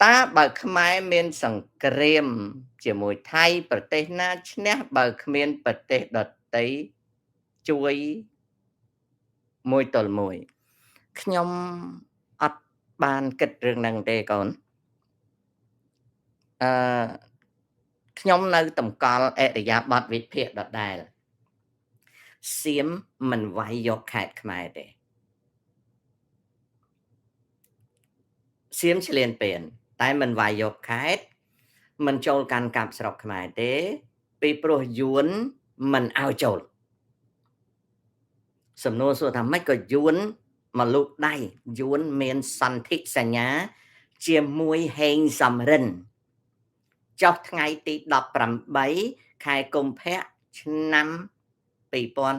តើបើខ្មែរមានសង្គ្រាមជាមួយថៃប្រទេសណាឈ្នះបើគ្មានប្រទេសដទៃជួយមួយទល់មួយខ្ញុំអត់បានគិតរឿងហ្នឹងទេកូនអឺខ្ញុំនៅតម្កល់អរិយាប័ត្រវិភាគដដែលសៀមមិនវាយយកខេត្តខ្មែរទេសៀមឆ្លៀនពៀនតែមិនវាយយកខេត្តមិនចូលកាន់កាប់ស្រុកខ្មែរទេពីព្រោះយួនមិនឲ្យចូលសំណួរសួរថាម៉េចក៏យួនមកលូកដៃយួនមានសន្ធិសញ្ញាជាមួយហេងសំរិនចុះថ្ងៃទី18ខែកុម្ភៈឆ្នាំ2025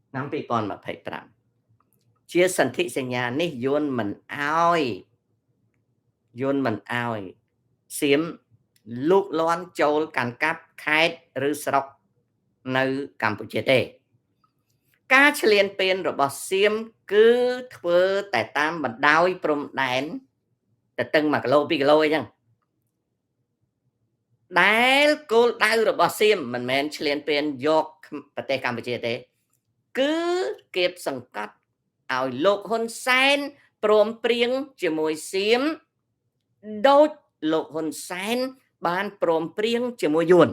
ឆ្នាំ2025ជាសន្ធិសញ្ញានេះយួនមិនអោយយួនមិនអោយសៀមលូកលាន់ចូលកាន់កាប់ខេត្តឬស្រុកនៅកម្ពុជាទេការឈ្លានពានរបស់សៀមគឺធ្វើតែតាមបណ្ដោយព្រំដែនទៅតឹង1គីឡូ2គីឡូអីចឹងដែលគោលដៅរបស់សៀមមិនមែនឈ្លានពានយកប្រទេសកម្ពុជាទេគឺគៀបសង្កត់ឲ្យលោកហ៊ុនសែនព្រមព្រៀងជាមួយសៀមដូចលោកហ៊ុនសែនបានព្រមព្រៀងជាមួយយួន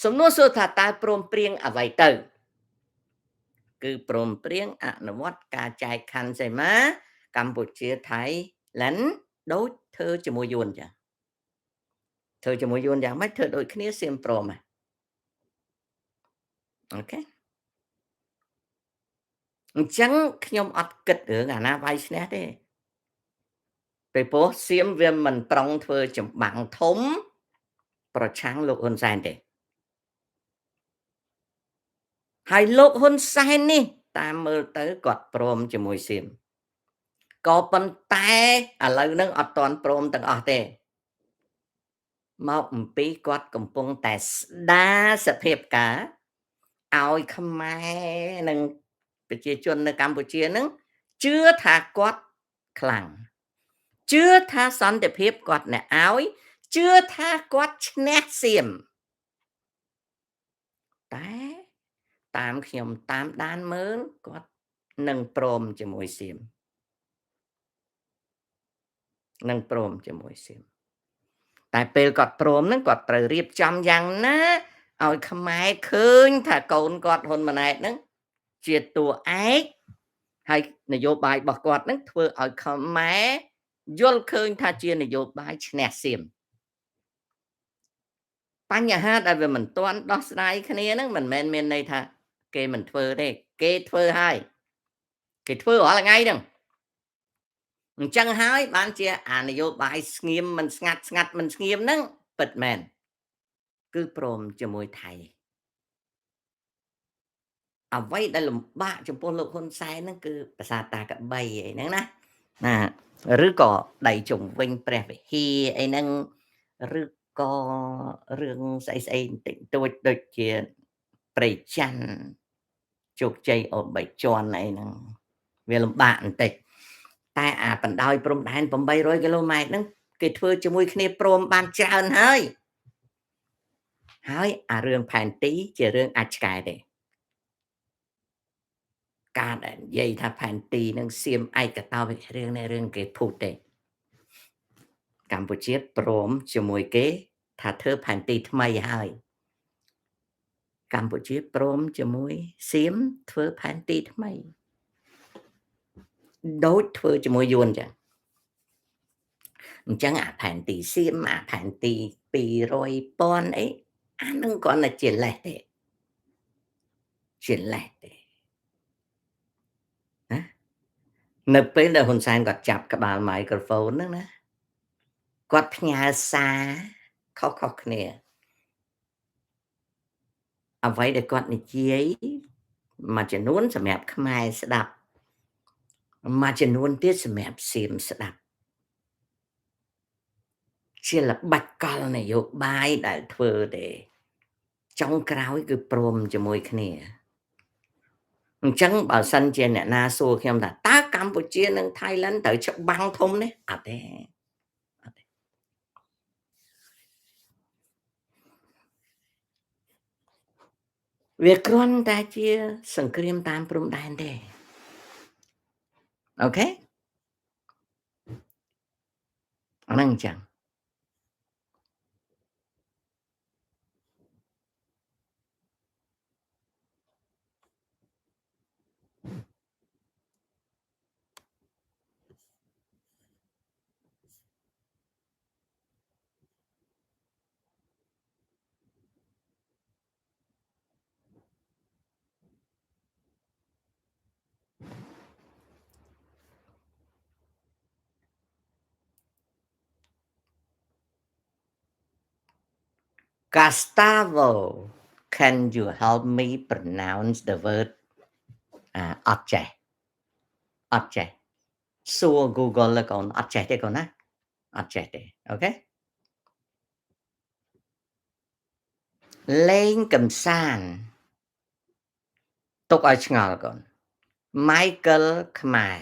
សំណួរសួរថាតើព្រមព្រៀងអ្វីទៅគឺព្រមព្រៀងអនុវត្តការចែកខណ្ឌសីមាកម្ពុជាថៃឡិនដូចធ្វើជាមួយយួនចឹងធ្វើជាមួយយួនយ៉ាងម៉េចធ្វើដូចគ្នាសៀមព្រមអូខេអញ្ចឹងខ្ញុំអត់គិតរឿងអាណាវាយឈ្នះទេពេលព្រោះសៀមវាមិនប្រុងធ្វើចម្បាំងធំប្រឆាំងលោកហ៊ុនសែនទេហើយលោកហ៊ុនសែននេះតាមមើលទៅគាត់ព្រមជាមួយសៀមក៏ប៉ុន្តែឥឡូវហ្នឹងអត់ទាន់ព្រមទាំងអស់ទេមកអំពីគាត់កំពុងតែស្ដារសភាពការឲ្យខ្មែរនិងប្រជាជននៅកម្ពុជាហ្នឹងជឿថាគាត់ខ្លាំងជឿថាសន្តិភាពគាត់អ្នកឲ្យជឿថាគាត់ឈ្នះសៀមតែតាមខ្ញុំតាមដានមើលគាត់នឹងព្រមជាមួយសៀមនឹងព្រមជាមួយសៀមតែពេលគាត់ព្រមហ្នឹងគាត់ត្រូវរៀបចំយ៉ាងណាឲ្យខ្មែរឃើញថាកូនគាត់ហ៊ុនម៉ាណែតហ្នឹងជាតួឯកហើយនយោបាយរបស់គាត់ហ្នឹងធ្វើឲ្យខ្មែរយល់ឃើញថាជានយោបាយឈ្នះសៀមបញ្ហាដែលវាមិនទាន់ដោះស្រាយគ្នាហ្នឹងមិនមែនមានន័យថាគេមិនធ្វើទេគេធ្វើហើយគេធ្វើរាល់ថ្ងៃហ្នឹងអញ្ចឹងហើយបានជាអានយោបាយស្ងៀមមិនស្ងាត់ស្ងាត់មិនស្ងៀមហ្នឹងពិតមែនគឺព្រមជាមួយថៃអ្វីដែលលំបាកចំពោះលោកហ៊ុនសែនហ្នឹងគឺប្រាសាទតាក្របីអីហ្នឹងណាណាឬក៏ដីជុំវិញព្រះវិហារអីហ្នឹងឬក៏រឿងស្អីស្អីបន្តិចបន្តួចដូចជាព្រៃច័ន្ទជោគជ័យអូបីជាន់អីហ្នឹងវាលំបាកបន្តិចតែអាបណ្ដោយព្រំដែន800គីឡូម៉ែត្រហ្នឹងគេធ្វើជាមួយគ្នាព្រមបានច្រើនហើយហើយអារឿងផែនទីជារឿងអាចឆ្កែទេការដែលនិយាយថាផែនទីនឹងសៀមឯកតោរឿងនេះរឿងគេភូតទេកម្ពុជាព្រមជាមួយគេថាធ្វើផែនទីថ្មីហើយកម្ពុជាព្រមជាមួយសៀមធ្វើផែនទីថ្មីដូចធ្វើជាមួយយួនចឹងអញ្ចឹងអាផែនទីសៀមអាផែនទី200ពាន់អីអានឹងគ្រាន់តែជាលេសទេជាលេសទេណានៅពេលដែលហ៊ុនសែនគាត់ចាប់ក្បាលមីក្រូហ្វូនហ្នឹងណាគាត់ផ្ញើសារខុសៗគ្នាអ្វីដែលគាត់និយាយមួយចំនួនសម្រាប់ខ្មែរស្ដាប់មួយចំនួនទៀតសម្រាប់សៀមស្ដាប់ជាល្បិចកលនយោបាយដែលធ្វើទេចុងក្រោយគឺព្រមជាមួយគ្នាអញ្ចឹងបើសិនជាអ្នកណាសួរខ្ញុំថាតើ កម្ពុជានិងថៃឡែនត្រូវច្បាំងធំនេះអត់ទេអត់ទេវាគ្រាន់តែជាសង្គ្រាមតាមព្រំដែនទេOK អាហ្នឹងអញ្ចឹង Gustavo, can you help me pronounce the word? អាអត់ចេះអត់ចេះសួរ Google ទៅកូនអត់ចេះទេកូនណាអត់ចេះទេOK លេងកំសាន្តទុកឲ្យឆ្ងល់កូន Michael ខ្មែរ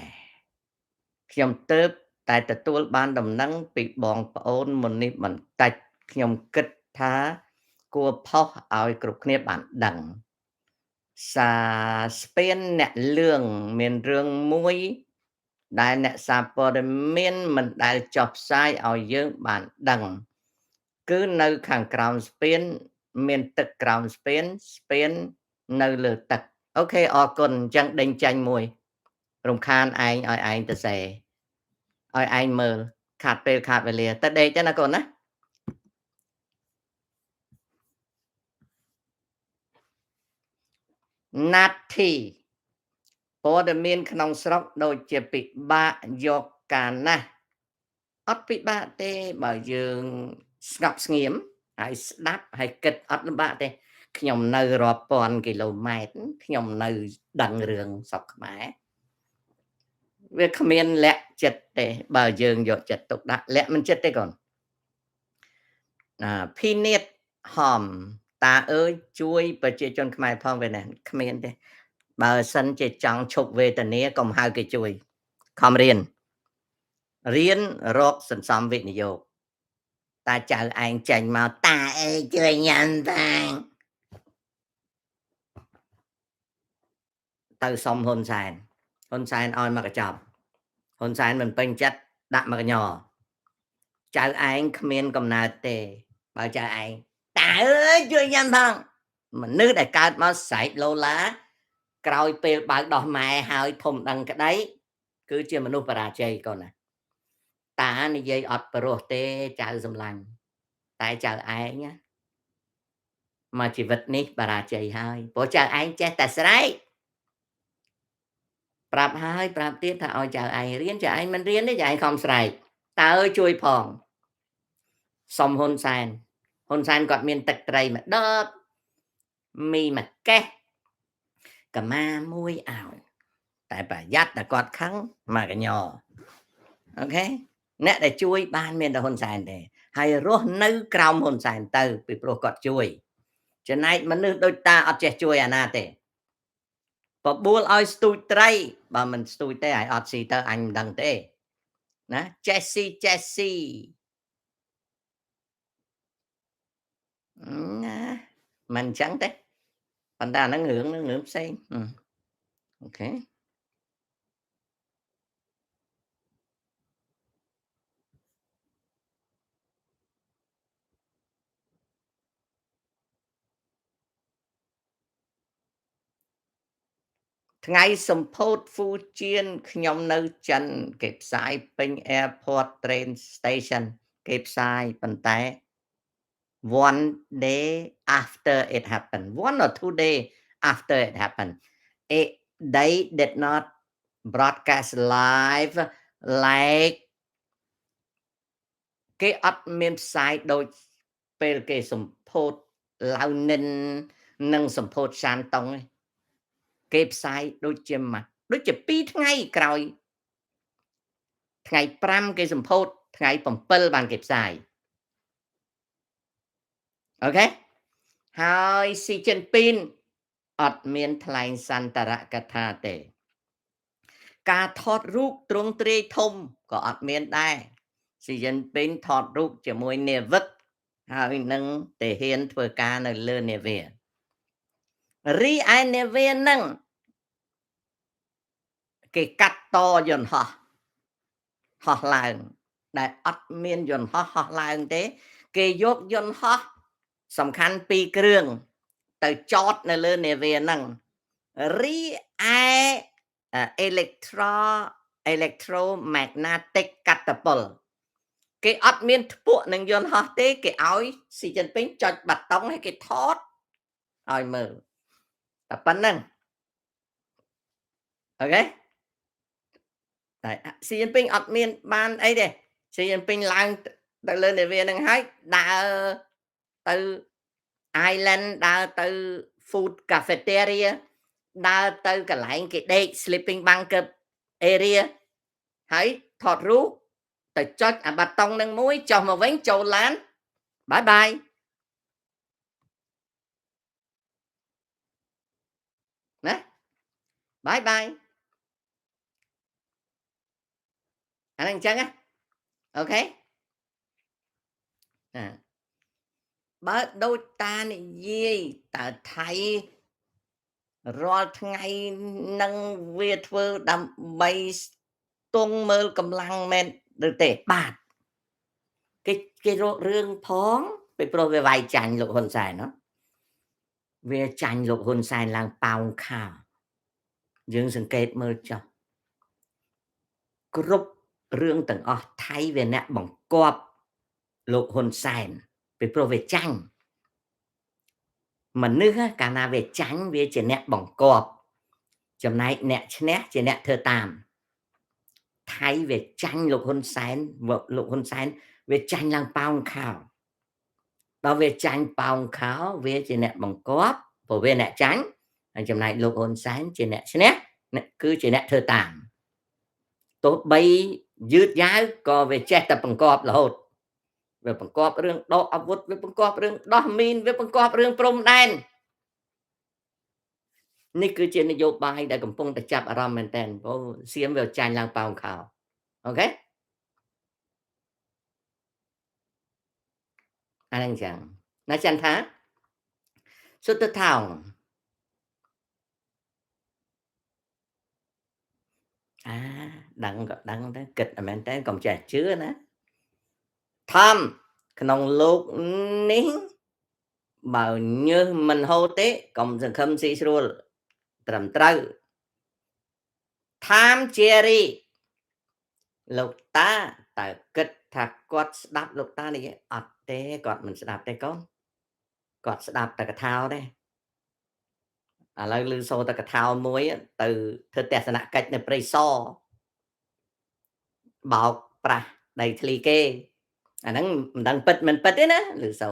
ខ្ញុំទៅតែទទួលបានដំណឹងពីបងប្អូនមុននេះបន្តិចខ្ញុំគិតថាគួរផុសឲ្យគ្រប់គ្នាបានដឹងសាស្ពានអ្នកលឿងមានរឿងមួយដែលអ្នកសារព័ត៌មានមិនដែលចុះផ្សាយឲ្យយើងបានដឹងគឺនៅខាងក្រោមស្ពានមានទឹកក្រោមស្ពានស្ពាននៅលើទឹក OK អរគុណអញ្ចឹងដេញចាញ់មួយរំខានឯងឲ្យឯងទៅសេឲ្យឯងមើលខាតពេលខាតវេលាទៅដេកទៅណាកូនណាណាត់ធីព័ត៌មានក្នុងស្រុកដូចជាពិបាកយកការណាស់អត់ពិបាកទេបើយើងស្ងប់ស្ងៀមហើយស្ដាប់ហើយគិតអត់លំបាកទេខ្ញុំនៅរាប់ពាន់គីឡូម៉ែត្រខ្ញុំនៅដឹងរឿងស្រុកខ្មែរវាគ្មានលាក់ចិត្តទេបើយើងយកចិត្តទុកដាក់លាក់មិនចិត្តទេកូនណាភីនីតហមតាអើយជួយប្រជាជនខ្មែរផងវិញណាគ្មានទេបើសិនជាចង់ឈប់វេទនាកុំហៅគេជួយខំរៀនរៀនរកសន្សំវិនិយោគតាចៅឯងចេញមកតាអើយជួយញ៉ាំតាទៅសុំហ៊ុនសែនហ៊ុនសែនឲ្យមកកញ្ចប់ហ៊ុនសែនមិនពេញចិត្តដាក់មកកញ្ញចៅឯងគ្មានកំណើតទេបើចៅឯងតាអើយជួយញ៉ាំផងមនុស្សដែលកើតមកស្រែកឡូឡាក្រោយពេលបើកដោះម៉ែហើយធំដឹងក្តីគឺជាមនុស្សបរាជ័យកូនណាតានិយាយអត់ព្រោះទេចៅសម្លាញ់តែចៅឯងណាមកជីវិតនេះបរាជ័យហើយព្រោះចៅឯងចេះតែស្រែកប្រាប់ហើយប្រាប់ទៀតថាឲ្យចៅឯងរៀនចៅឯងមិនរៀនទេចៅឯងខំស្រែកតើជួយផងសុំហ៊ុនសែនហ៊ុនសែនគាត់មានទឹកត្រីមួយដបមីមួយកេះកម្មាមួយឲ្យតែប្រយ័ត្នតែគាត់ខឹងមកកញ្ញ OK អ្នកដែលជួយបានមានតែហ៊ុនសែនទេហើយរស់នៅក្រោមហ៊ុនសែនទៅពីព្រោះគាត់ជួយចំណែកមនុស្សដូចតាអត់ចេះជួយអាណាទេបបួលឲ្យស្ទូចត្រីបើមិនស្ទូចទេឲ្យអត់ស៊ីទៅអញមិនដឹងទេណាចេះស៊ីចេះស៊ីណាមិនអញ្ចឹងទេប៉ុន្តែអាហ្នឹងរឿងនឹងរឿងផ្សេង OK ថ្ងៃសម្ពោធហ្វូជៀនខ្ញុំនៅចិនគេផ្សាយពេញ airport train station គេផ្សាយប៉ុន្តែ one day after it happened, 1 or 2 day after it happened, they did not broadcast live like គេអត់មានផ្សាយដូចពេលគេសម្ពោធឡៅនិននិងសម្ពោធសានតុងទេគេផ្សាយដូចជាមួយដូចជា2ថ្ងៃក្រោយថ្ងៃ5គេសម្ពោធថ្ងៃ7បានគេផ្សាយ OK ហើយស៊ីជីនពីនអត់មានថ្លែងសន្ទរកថាទេ ការថតរូបទ្រង់ទ្រាយធំក៏អត់មានដែរស៊ីជីនពីងថតរូបជាមួយនាវិកហើយនឹងទាហានធ្វើការនៅលើនាវារីឯនាវានឹងគេកាត់តយន្តហោះហោះឡើងដែលអត់មានយន្តហោះហោះឡើងទេគេយកយន្តហោះសំខាន់ពីរគ្រឿងទៅចតនៅលើនាវាហ្នឹងរីឯ electromagnetic កាតពលគេអត់មានធ្ពក់នឹងយន្តហោះទេគេឲ្យស៊ីជីនពីងចុចបាតុងឲ្យគេថតឲ្យមើលតែប៉ុណ្្នឹងអូខេតែស៊ីជីនពីងអត់មានបានអីទេស៊ីជីនពីងឡើងទៅលើនាវានឹងហើយដើរទៅ island ដើរទៅ food cafeteria ដើរទៅកន្លែងគេដេក sleeping bunker area ហើយថតរូបទៅចុចអាបាតុងនឹងមួយចុះមកវិញចូលឡានបាយបាយណាបាយបាយអាហ្នឹងអញ្ចឹងណាអូខេណាបើដូចតានិយាយតើថៃរាល់ថ្ងៃនឹងវាធ្វើដើម្បីស្ទង់មើលកម្លាំងមែនឬទេបាទគេរករឿងផងពីព្រោះវាវាយចាញ់លោកហ៊ុនសែនណោះវាចាញ់លោកហ៊ុនសែនឡើងប៉ោងខោយើងសង្កេតមើលចុះគ្រប់រឿងទាំងអស់ថៃវាអ្នកបង្គាប់លោកហ៊ុនសែនពីព្រោះវាចាញ់មនុស្សកាលណាវាចាញ់វាជាអ្នកបង្គាប់ចំណែកអ្នកឈ្នះជាអ្នកធ្វើតាមថៃវាចាញ់លោកហ៊ុនសែនលោកហ៊ុនសែនវាចាញ់ឡើងប៉ោងខោដល់វាចាញ់ប៉ោងខោវាជាអ្នកបង្គាប់ព្រោះវាអ្នកចាញ់ហើយចំណែកលោកហ៊ុនសែនជាអ្នកឈ្នះគឺជាអ្នកធ្វើតាមទោះបីយឺតយ៉ាវក៏វាចេះតែបង្គាប់រហូតវាបង្គាប់រឿងដកអាវុធវាបង្គាប់រឿងដោះមីនវាបង្គាប់រឿងព្រំដែននេះគឺជានយោបាយដែលកំពុងតែចាប់អារម្មណ៍មែនតើព្រោះសៀមវាចាញ់ឡើងប៉ោងខោអូខេអាហ្នឹងចឹងណាចន្ទថាសុទ្ធថោងអាដឹងក៏ដឹងទៅគិតតែមែនតើកុំចេះជឿណាធំក្នុងលោកនេះបើញើសមិនហូរទេកុំសង្ឃឹមស៊ីស្រួលត្រឹមត្រូវថាមជារីលោកតាតើគិតថាគាត់ស្ដាប់លោកតានិយាយអត់ទេគាត់មិនស្ដាប់ទេកូនគាត់ស្ដាប់តែកថាទេឥឡូវឮសូរតែកថាមួយទៅធ្វើទស្សនកិច្ចនៅព្រៃសរបោកប្រាស់ដីធ្លីគេអាហ្នឹងមិនដឹងពិតមិនពិតទេណាឮសូរ